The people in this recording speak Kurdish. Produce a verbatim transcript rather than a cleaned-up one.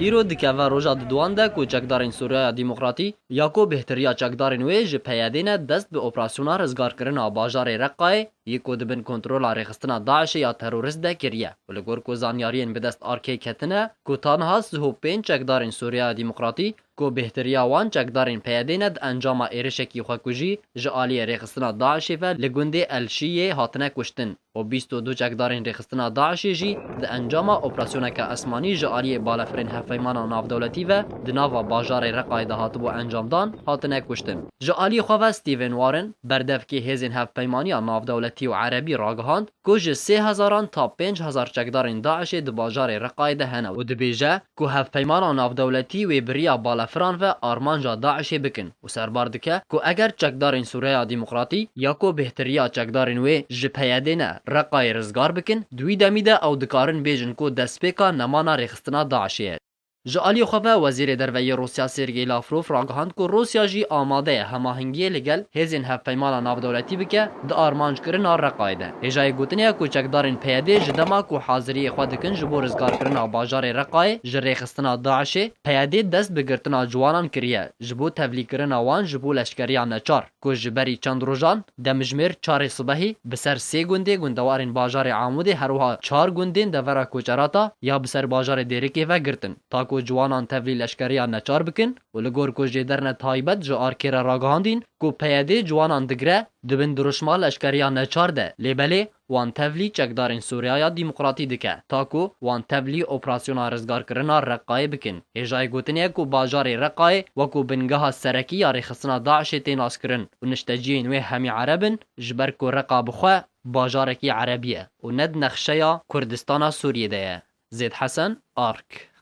Îro dikeve roja diduwan de ku çekdarên Sûriyaya Demokratî ya ku bêhtiriya çekdarên wê ji P Y D'ê ne dest bi operasyona rizgarkirina bajarê Reqayê yê ku di bin kontrola rêxistina DAIŞê ya terorist de kiriye û li gor ku zanyariyên bi dest arkê ketine ku ta niha sih û pênc çekdarên Sûriyaya Demokratî ku bêhtiriya wan çekdarên P Y D'ê ne di encama êrişekî xwekujî ji aliyê rêxistina DAIŞê ve li gundê El Şiyê hatine kuştin û bîst û du çekdarên rêxistina DAIŞê jî di encama operasyoneke esmanî ji aliyê balefirên hevpeymana navdewletî ve di nava bajarê Reqayê de hatibû encamdan, hatine kuştin. Ji aliyê xwe ve Stephen Warren, berdevkê hêzên hevpeymaniya navdewletî û erebî ragihand ku ji sê hezaran ta pênc hezar çekdarên DAIŞê di bajarê Reqayê de hene û dibêje ku hevpeymana navdewletî wê bi riya balefiran ve armanca DAIŞê bikin û serbar dike ku eger çekdarên Sûreya Demokratî ya ku bêhtiriya çekdarên wê ji P Y D'ê ne Reqayê rizgar bikin, di wî demî de ew dikarin bêjin ku destpêka nemana rêxistina DAIŞê ye. Ji aliyê xwe ve Wezîrê Derve yê Rûsya Sergey Lavrov ragihand ku Rûsya jî amade ye hemahengiyê li gel hêzên hevpeymana navdewletî bike di armanckirina Reqayê de. Hêjayê gotinê ye ku çekdarên P Y D'ê ji dema ku haziriyê xwe dikin ji bo rizgarkirina bajarê Reqayê ji rêxistina DAIŞê, P Y D'ê dest bi girtina ciwanan kiriye ji bo tevlîkirina wan ji bo leşkeriya neçar, ku ji berî çend rojan demjimêr çarê sibehî bi ser sê gundê gundewarên bajarê Amûdê, her wiha çar gundên devera Koçerata ya bi ser bajarê Dêrikê ve girtin, ta ku ciwanan tevlî leşkeriya neçar bikin û li gor ku jêderine taybet ji arkê re ragihandîn ku P Y D ciwanan digire di bin dirûşma leşkeriya neçar de, lê belê wan tevlî çekdarên Sûriyaya Demokratî dike, ta ku wan tevlî operasyona rizgarkirina Reqayê bikin. Hêjayê gotinê ye ku bajarê Reqayê wekû bingeha serekî ya rêxistina DAIŞê tê naskirin û nişteciyên wê hemî Ereb in, ji ber ku Reqa bi xwe bajarekî Erebî ye û ne di nexşeya Kurdistana Sûriyê de ye. Zêd Hesen, Ark.